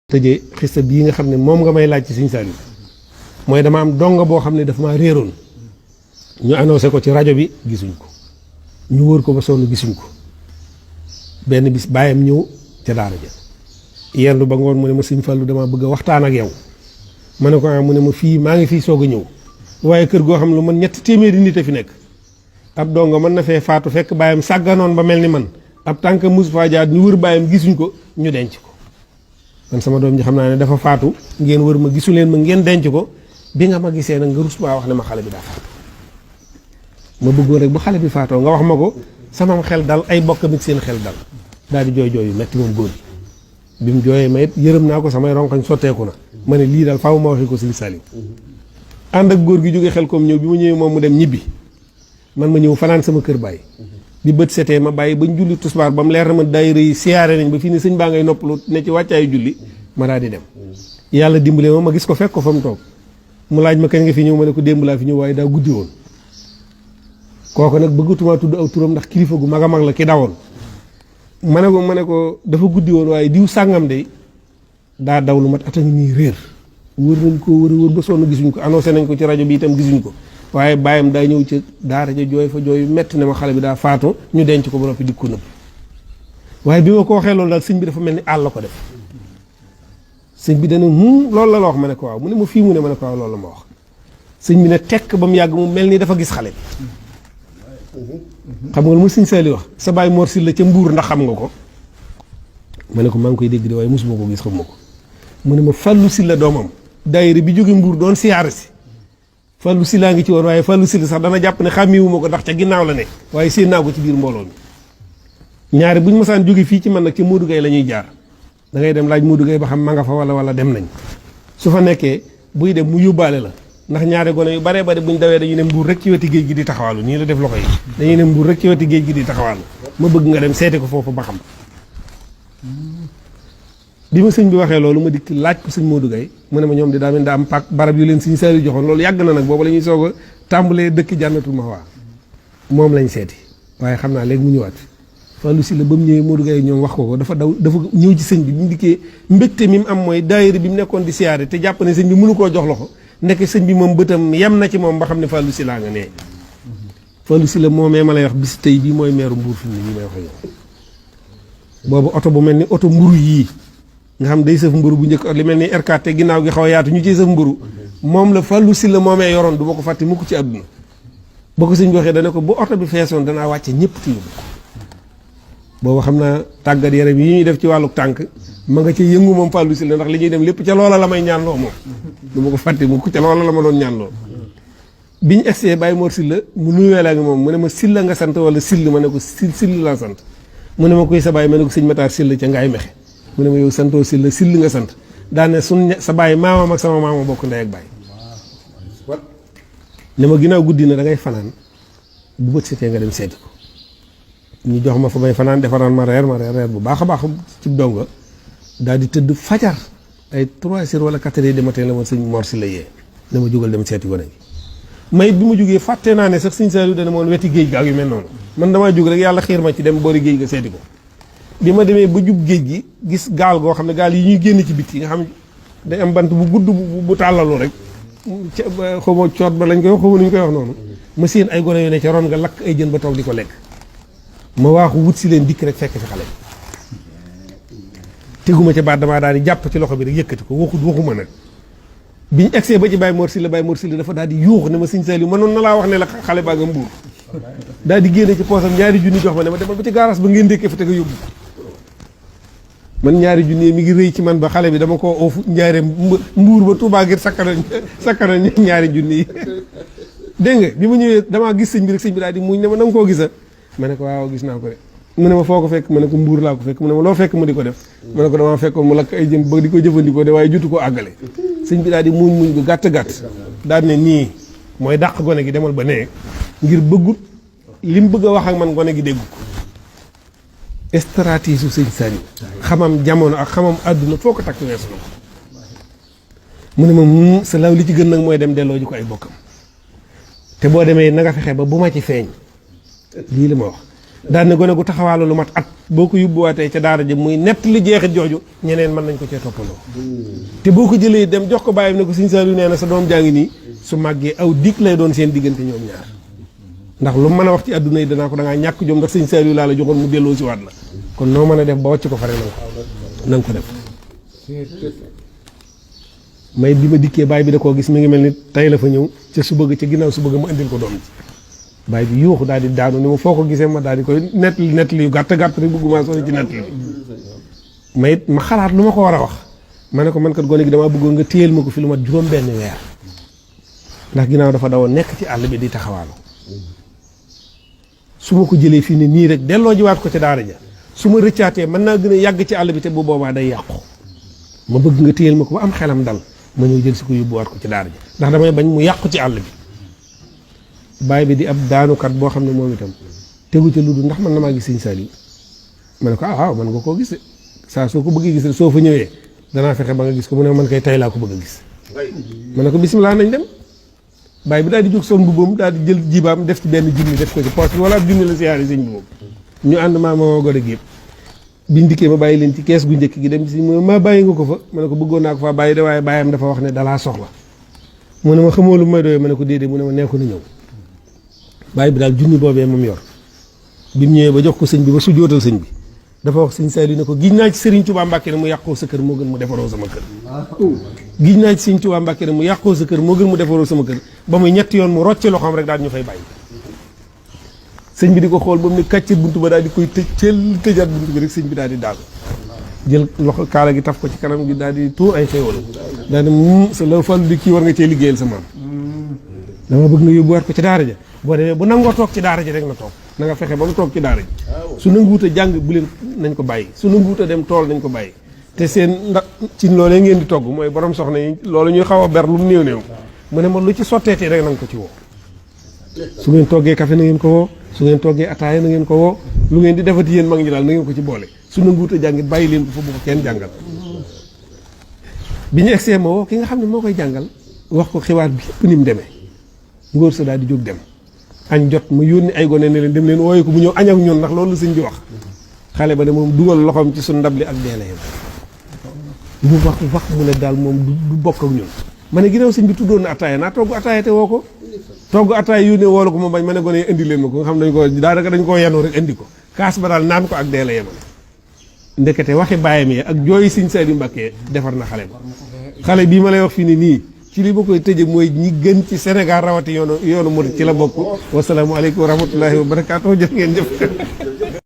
tëjee xista bii nga xam ne moom nga may laaj ci Sëñ Saaliw mooy dama am donga boo xam ne dafa maa réeroon ñu annoncé ko ci rajo bi gisuñ ko ñu wër ko ba sonn gisuñ ko benn bis bàyyam ñëw ca daara ja yendu ba ngoon mu ne ma Sëñ Fallu dama bëgg a waxtaan ak yow ma ne ko mu ne ma fii maa ngi fii soog a ñëw waaye kër goo xam ne lu man 3 téeméeri nit a fi nekk ab donga mën na fee faatu fekk bàyyam sàgganoon ba mel ni man ab tànk mus faa jaar ñu wër bàyyam gisuñ ko ñu denc ko man sama doom ji xam naa ne dafa faatu ngeen wër ma gisu leen ma ngeen denc ko bi nga ma gisee nag nga rus maa wax ne ma xale bi daa faatu ma bëggoon rek bu xale bi faatoo nga wax ma ko sama xel dal ay bokkam it seen xel dal daal di jooy jooy yu metti moom góor gi bi mu jooyee ma it yërëm naa ko samay ronkañ sotteeku na ma ne lii daal faaw ma waxee ko Sëñ Saaliw ànd ak góor gi jóge xel comme ñëw bi ma ñëwee moom mu dem ñibbi man ma ñëw fanaan sama kër bàyyi bi bët setee ma bàyyi bañ julli tusbaar ba mu leer na ma daayira yi siyaare nañ ba fii ni sëñ baa ngay noppalu ne ci wàccaayu julli ma daal di dem yàlla dimbale ma gis ko fekk ko fa mu toog mu laaj ma kañ nga fi ñëw ma ne ko démb laa fi ñëw waaye daa guddi woon kooku nag bëggatuma tudd aw turam ndax kilifa gu mag a mag la ki dawoon ma ne ko dafa guddi woon waaye diw sàngam de daa daw lu mat at a ngi nii réer wër nañ ko wër ba sonn gisuñ ko annoncé nañ ko ci rajo bi itam gisuñ ko waaye bàyyam daa ñëw ci daara ja jooy fa jooy metti ne ma xale bi daa faatu ñu denc ko ba noppi di ko nëbb waaye bi ma ko waxee loolu daal sëñ bi dafa mel ni àll la ko def sëñ bi dana loolu la wax ma ne ko waaw mu ne ma fii mu ne ma ne ko waaw loolu la ma wax sëñ bi ne tekk ba mu yàgg mu mel ni dafa gis xale bi xam nga lu ma Sëñ Saaliw wax sa baay Mor Sylla ca Mbuur ndax xam nga ko ma ne ko maa ngi koy dégg de waaye mosuma ko gis xam ma ko mu ne ma Fàllu Sylla doomam daayira bi jóge Mbuur doon siyaare si Fàllu Sylla ngi ci woon waaye Fàllu Sylla sax dana jàpp ne xàmmiwuma ko ndax ca ginnaaw la ne waaye séen naa ko ci biir mbooloo mi ñaari buñ masaan jóge fii ci man nag ca Modou Gueye la ñuy jaar da ngay dem laaj Modou Gueye ba xam ma nga fa wala dem nañ su fa nekkee buy dem mu yóbbaale la ndax ñaari gone yu baree bari buñ dawee dañuy ne Mbuur rek ci weti géej gi di taxawaalu nii la def loxo yi dañuy ne Mbuur rek ci weti géej gi di taxawaalu ma bëgg nga dem seeti ko foofu ba xam bi ma sëñ bi waxee loolu ma dikk laaj ko sëñ Modou Gueye mu ne ma ñoom di daa mel daa am pak barab yu leen Sëñ Saaliw joxoon loolu yàgg na nag boobu la ñuy soog a tàmbalee dëkk Jannatul Mahwa moom lañ seeti waaye xam naa léegi mu ñëwaat Fàllu Sylla ba mu ñëwee Modou Gueye ñoom wax ko dafa ñëw ci sëñ bi bi mu dikkee mbégte mi mu am mooy daayira bi mu nekkoon di siyaare te jàpp ne sëñ bi mënu koo jox loxo nekk sëñ bi moom bëtam yem na ci moom ba xam ne Fàllu Sylla nga nee Fàllu Sylla moomee ma lay wax bis tey bii mooy meeru Mbuur fi mu ne nii may wax yow boobu oto bu mel ni oto mburu yii nga xam day sëf mburu bu njëkk li mel ni R4 te ginnaaw gi xaw a yaatu ñu ciy sëf mburu moom la Fàllu Sylla moomee yoroon du ma ko fàtte mukk ci àdduna ba ko sëñ bi waxee dana ko bu oto bi feesoon danaa wàcce ñëpp ci yóbbu ko boobu xam naa tàggat yaram yi ñuy def ci wàllu tànk ma nga ca yëngu moom Fàllu Sylla ndax li ñuy dem lépp ca loola la may ñaanloo moom du ma ko fàtte mukk ca loola la ma doon ñaanloo bi ñu egsee Baye Mor Sylla mu nuyoo la ak moom mu ne ma Sylla nga sant wala Syll ma ne ko Syll laa sant mu ne ma koy sa baay ma ne ko sëñ Matar Sylla ca Ngaay Mexe mu ne ma yow santoo Sylla Syll nga sant daane sun sa baay maamam ak sama maama bokk ndey ak baay ne ma ginnaaw guddi na da ngay fanaan bu bët setee nga dem seeti ko ñu jox ma fa may fanaan defaraan ma reer bu baax a baax ci donga daal di tëdd fajar ay 3 heures wala 4 heures de matin la ma sëñ Mor Sylla yee ne ma jógal dem seeti gone gi may bi ma jógee fàtte naa ne sax Sëñ Saaliw dana moon weti géej ga ak yu mel noonu man damaa jóg rek yàlla xiir ma ci dem boori géej ga seeti ko bi ma demee ba jub géej gi gis gaal goo xam ne gaal yi ñuy génn ci biti nga xam day am bant bu gudd bu tàllalu rek xaw ma coot ba lañ koy wax xaw ma nu ñu koy wax noonu ma seen ay gone yu ne ca ron nga lakk ay jën ba toog di ko lekk ma waaxu wut si leen dikk rek fekk fi xale teguma ca baat damaa daal di jàpp ci loxo bi rek yëkkati ko waxuma nag biñu egsee ba ci Baye Mor Sylla dafa daal di yuux ne ma Sëñ Saaliw mënoon na laa wax ne la xale baa nga Mbuur daal di génne ci poosam 2 junni jox ma ne ma demal ba ci gaaraas ba ngeen dékkee fa te nga yóbbu man 2 junni mi ngi rëy ci man ba xale bi dama ko oofu njaaree Mbuur ba Tuubaa ngir sakkana 2 junni yi dégg nga bi ma ñëwee damaa gis sëñ bi rek sëñ bi daal di muñ ne ma na nga koo gisa ma ne ko waaw gis naa ko de mu ne ma foo ko fekk ma ne ko Mbuur laa ko fekk mu ne ma loo fekk mu di ko def ma ne ko damaa fekkoon mu lakk ay jën ba di ko jëfandikoo de waaye jotu ko àggale sëñ bi daal di muñ gu gàtt daal ne nii mooy dàq gone gi demal ba nee ngir bëggut li mu bëgg a wax ak man gone gi dégg ko stratégie su Sëñ Saaliw xamam jamono ak xamam àdduna foo ko takk weesu na ko mu ne ma sa law li ci gën nag mooy dem delloo ji ko ay bokkam te boo demee na nga fexe ba bu ma ci feeñ lii la ma wax daal ne gone gu taxawaalu lu mat at boo ko yóbbuwaatee ca daara ja muy nett li jeexit jooju ñeneen mën nañ ko cee toppandoo te boo ko jëlee dem jox ko bàyyam ne ko Sëñ Saaliw nee na sa doom jaa ngi nii su màggee aw dig lay doon seen diggante ñoom ñaar ndax lu mën a wax ci àdduna yi danaa ko da ngaa ñàkk jom ndax Sëñ Saaliw laa la joxoon mu delloo si waat la kon noo mën a def ba wàcc ko fa rek na nga ko def may bi ma dikkee baay bi da koo gis mi ngi mel ni tey la fa ñëw ca su bëgg ca ginnaaw su bëgg ma indil ko doom ji baay bi yuuxu daal di daanu ni ma foo ko gisee ma daal di koy nettali yu gàtt gàtt rek bëgguma sori ci nettali may ma xalaat lu ma ko war a wax ma ne ko man kat gone gi damaa bëggoon nga téyel ma ko fi lu mat juróom benn weer ndax ginnaaw dafa dawoon nekk ci àll bi di taxawaalu su ma ko jëlee fii ne nii rek delloo jiwaat ko ca daara ja su ma rëccaatee mën naa gën a yàgg ci àll bi te bu boobaa day yàqu ma bëgg nga téyel ma ko ba am xelam dal ma ñëw jël si ko yóbbuwaat ko ci daara ja ndax damay bañ mu yàqu ci àll bi baay bi di ab daanukat boo xam ne moom itam tegu ca lu dul ndax man na maa gis Sëñ Saaliw ma ne ko waaw man nga koo gis de saa soo ko bëggee gis rek soo fa ñëwee danaa fexe ba nga gis ko mu ne man kay tay laa ko bëgg a gis ma ne ko bisimilah nañ dem baay bi daal di jóg son mbubbam daal di jël jibaam def ci benn junni def ko ci poche bi wala ab junni la siyaare sëñ bi moom ñu ànd maa ma gone gi yëpp biñ dikkee ma bàyyi leen ci kees gu njëkk gi dem si mu ma bàyyi nga ko fa ma ne ko bëggoon naa ko faa bàyyi de waaye bàyyam dafa wax ne dalaa soxla mu ne ma xamoo lu may doyee ma ne ko déedéet mu ne ma nekku na ñëw bàyyi bi daal junni boobee moom yor bi mu ñëwee ba jox ko sëñ bi ba su jootal sëñ bi dafa wax Sëñ Saaliw ne ko giñ naa ci Sëriñ Tuubaa Mbàkke ne mu yàqoo sa kër moo gën mu defaroo sama kër giñ naa ci Sëriñ Tuubaa Mbàkke ne mu yàqoo sa kër moo gën mu defaroo sama kër ba muy ñetti yoon mu rocce loxoom rek daal ñu fay bàyyi sëñ bi di ko xool ba mu ne kàccit buntu ba daal di koy tëjaat buntu bi rek sëñ bi daal di daal jël loxo kaala gi taf ko ci kanam gi daal di tuur ay xéewal daal di sa la fàllu di kii war nga cee liggéeyal sa maam dama bëgg nga yóbbuwaat ko ci daara ja boo demee bu nangoo toog ci daara ji rek na toog na nga fexe ba mu toog ci daara ji su nanguwut a jàng bu leen nañ ko bàyyi su nanguwut a dem tool nañ ko bàyyi te seen ndax ci loolee ngeen di togg mooy borom soxna yi loolu ñuy xaw a ber lu mu néew néew mu ne ma lu ci sotteetee rek na nga ko ci woo su ngeen toggee café na ngeen ko woo su ngeen toggee ataaya na ngeen ko woo lu ngeen di defati yéen mag ñi daal na ngeen ko ci boole su nanguwut a jàngit bàyyi leen ko fa bu ko kenn jàngal bi ñu egsee ma woo ki nga xam ne moo koy jàngal wax ko xibaar bi yëpp ni mu demee ngóor sa daal di jóg dem añ jot mu yónni ay gone ne leen dem leen wooye ko bu ñëw añ ak ñun ndax loolu sëñ bi wax xale ba ne moom dugal loxoom ci suñ ndab li ak deele yam mu wax mu ne daal moom du bokk ak ñun ma ne ginnaaw sëñ bi tuddoon na ataaya naa togg ataaya te woo ko togg ataaya yónnee woolu ko moom bañ ma ne gone indi leen ma ko nga xam dañ ko daanaka dañ koo yenoo rek indi ko kaas ba daal naan ko ak deele yamal ndekete waxi bàyyam yi ak jooyi Sëñ Saaliw Mbàkke defar na xale ba xale bii ma lay wax fii ni nii ci li ma koy tëje mooy ñi gën ci Sénégal rawati yoonu murid ci la bokk wasalaamu aleykum wa rahmatullahi wa barakaatuh jëf ngeen jëf